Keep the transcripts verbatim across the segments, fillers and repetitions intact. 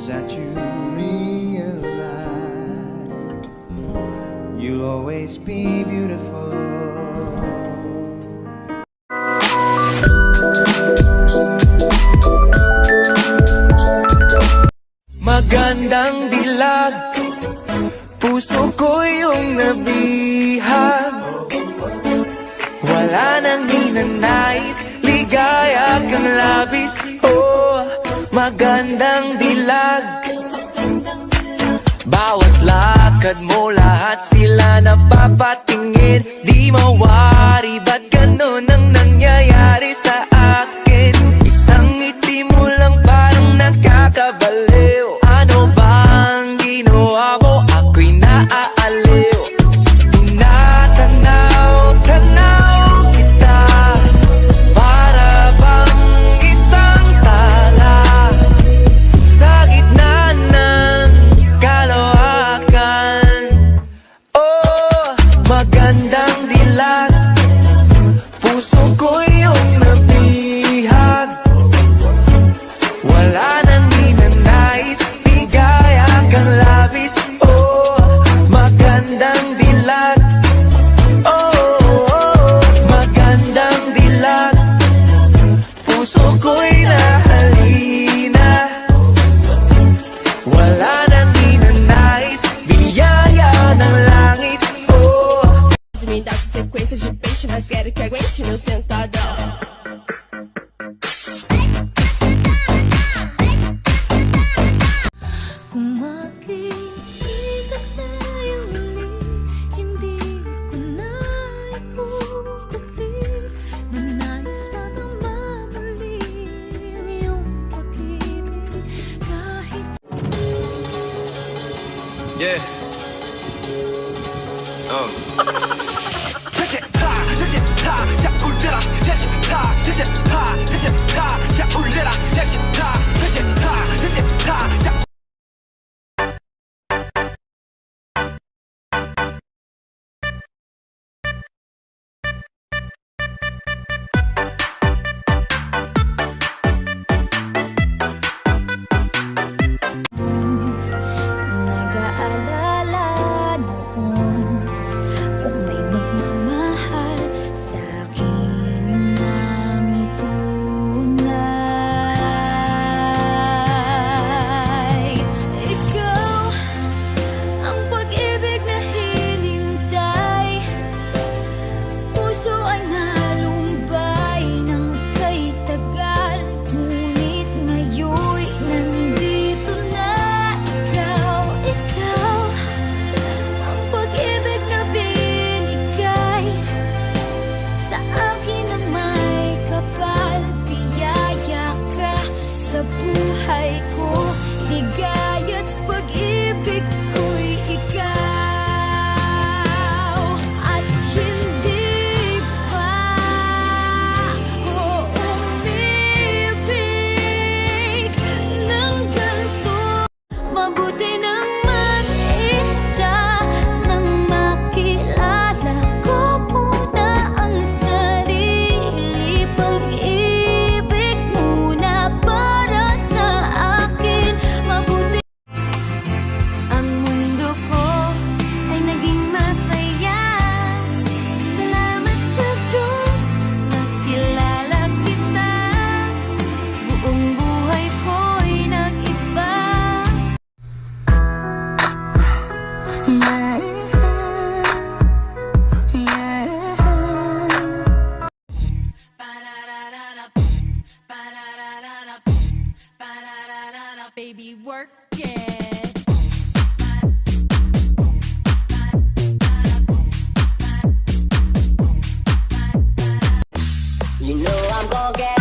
that you realize you'll always be beautiful. Magandang dilag, puso ko yung nabihag. Wala nang ninanais, ligaya kang labis. Oh, magandang dilag. Bawat lakad mo, lahat sila napapatingin. Di mawari, ba't ganun ang nangyayari sa akin? Isang ngiti mo lang parang nakakabaliw. Ano ba ang ginawa mo? Ako'y naaaliw. Tinatanaw-tanaw kita, para bang isang tala sa gitna ng kalawakan. Oh, magandang dilag, puso ko yung nabihag. Wala nang ninanais, ligaya kang labis. Oh, magandang dilag. Oh, magandang dilag, puso ko'y nahalina. Wala nang ninanais, biyaya ng langit. Oh. As you mean that's the sequence, as you patient, let's get it, get it, you know, sentado. Kung makikita tayo muli, hindi ko na ikukupit na nais makama muli ang iyong pag-ibig. Kahit Yeah. Um. Nag-aalala noon kung may magmamahal sa akin ng tunay. Ikaw ang pag-ibig na hinintay. Puso ay nalumbay ng kay tagal, ngunit ngayoy nandito na ikaw, ikaw. Ang pag-ibig na binigay sa akin ng may kapal, biyaya ka sa buhay ko, ligaya't pag-ibig ko'y ikaw, at hindi pa ako umibig ng ganito. Mabuti nang mag-isa nang makilala ko muna ang sarili. Pag-ibig muna para sa akin. Mabuti Ang mundo ko ay naging masaya. Salamat sa Diyos, nakilala kita. Buong buhay ko'y nag-iba. Baby, work it. You know I'm gonna get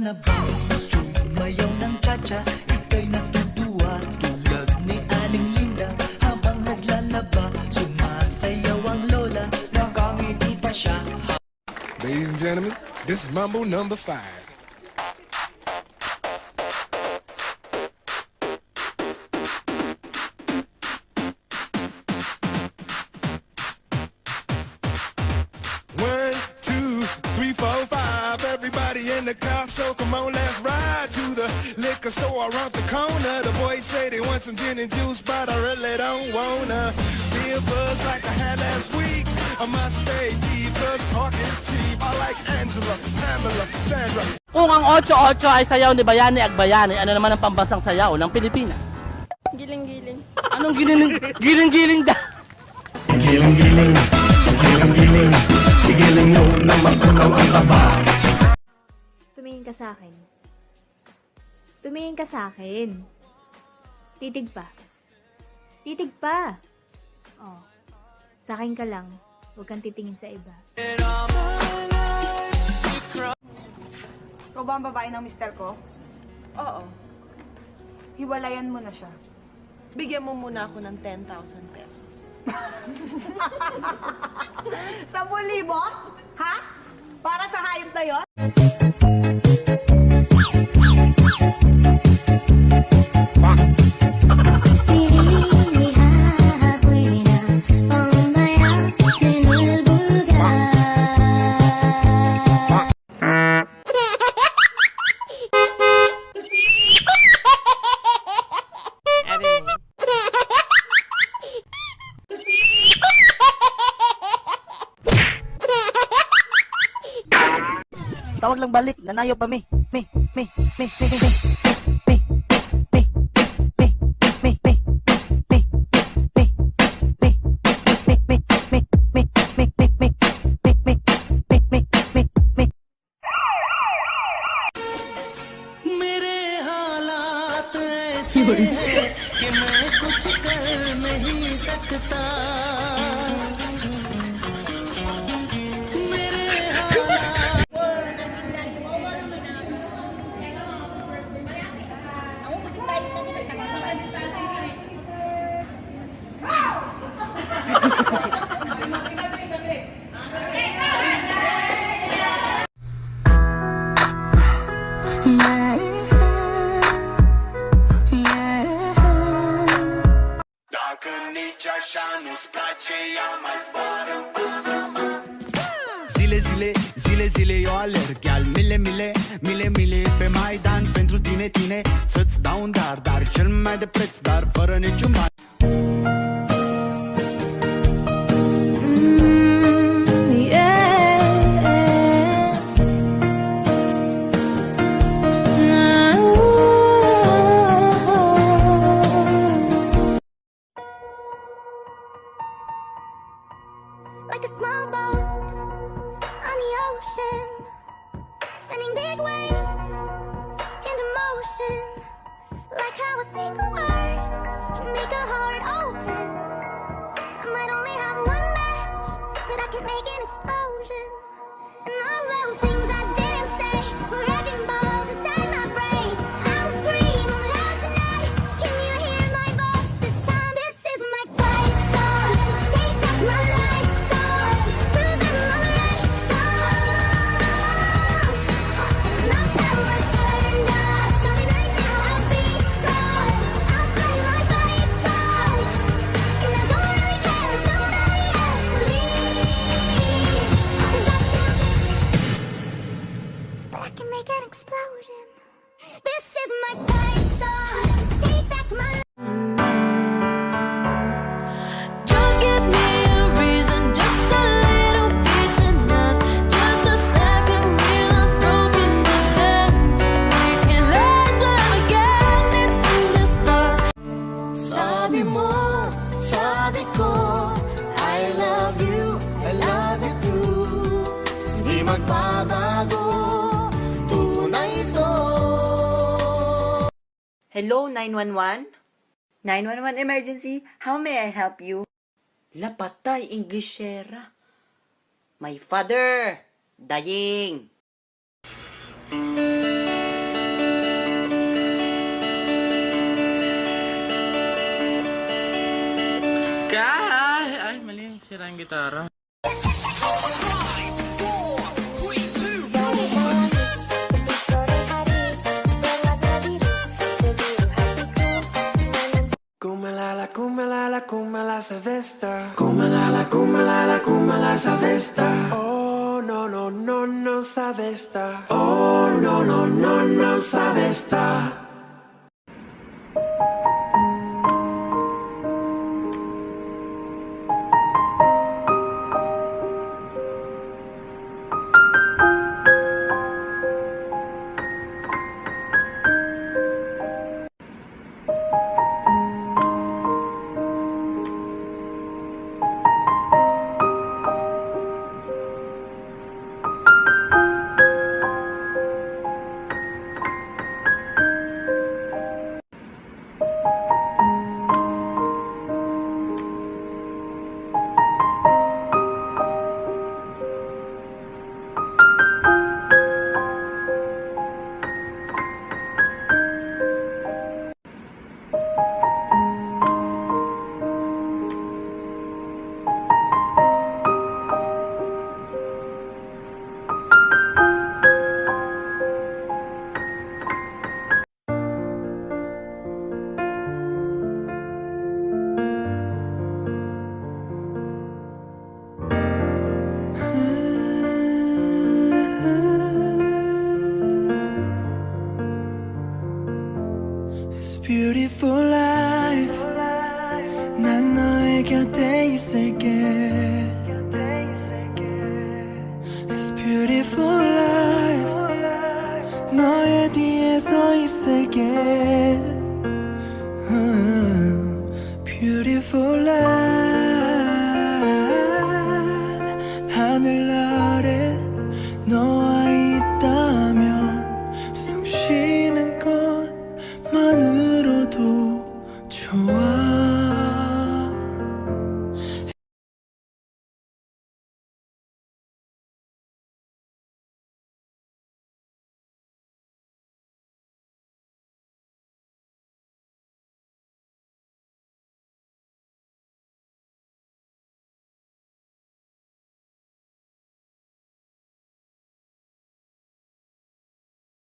Sumayaw ng cha-cha, ika'y natutuwa. Tulad ni Aling Linda, habang naglalaba, sumasayaw ang lola. Nakangiti pa siya. Ladies and gentlemen, this is Mambo number five. One, two, three, four, five. Everybody in the car, so come on, let's ride to the liquor store around the corner. The boys say they want some gin and juice, but I really don't wanna. Be a buzz like I had last week. I must stay deep, 'cause talk is cheap. I like Angela, Pamela, Sandra. Kung ang Ocho Ocho ay sayaw ni Bayani Agbayani, ano naman ang pambansang sayaw ng Pilipinas? Giling-giling. Anong giling, giling-giling da? Giling-giling, giling-giling, giling mo na matunaw ang taba. Tumingin ka sa akin. Tumingin ka sa akin. Titig pa. Titig pa. Oh. Sa akin ka lang. Huwag kang titingin sa iba. Ikaw ba ang babae ng mister ko? Oo. Hiwalayan mo na siya. Bigyan mo muna ako ng ten thousand pesos. Sampung libo? Ha? Para sa hayop na yon? Tawag lang balik, nanayo pa mi. Mi, mi, mi, mi, mi, mi. मेरे हालात ऐसे हैं कि मैं कुछ कर नहीं सकता। मेरे हालात Dacă nici așa nu-ți place, ia mai zboară până mă. Zile, zile, zile, zile, eu alerg. Gheal, mile, mile, mile, mile pe Maidan. Pentru tine, tine, să-ți dau un dar, dar cel mai de preț, dar fără niciun ban. Mm, yeah. Like a small boat on the ocean, sending big waves into motion. Like how a single word can make a heart open. I might only have one match, but I can make an explosion. And all those things I didn't say were wrecking balls inside my brain. I will scream out loud tonight. Can you hear my voice this time? This is my fight song. Take back my life song. Prove I'm a right song. My power's turned up. Stop me right now. I'll be strong. I'll play my fight song. And I don't really care if nobody else believes. 'Cause I still, but I can make an explosion. This is my fight song. Take back my Just give me a reason, just a little bit's enough. Just a second, we're not broken, just bend. We can learn to love again, it's in the stars. Sabi mo, sabi ko, I love you, I love you too. Di magbabago, tunay ito. Hello, nine one one? Nine one one emergency, how may I help you? La patay, Inglesera. My father, dying. Sira ang gitara. Kumalala, kumalala, kumala sa vesta. Kumalala, kumalala, kumala sa vesta. Oh, no, no, no, no, sa vesta. Oh, no, no, no, no, sa vesta. This beautiful life, 난 너의 곁에 있을게. This beautiful life, 너의 뒤에 서 있을게. Beautiful life, 하늘날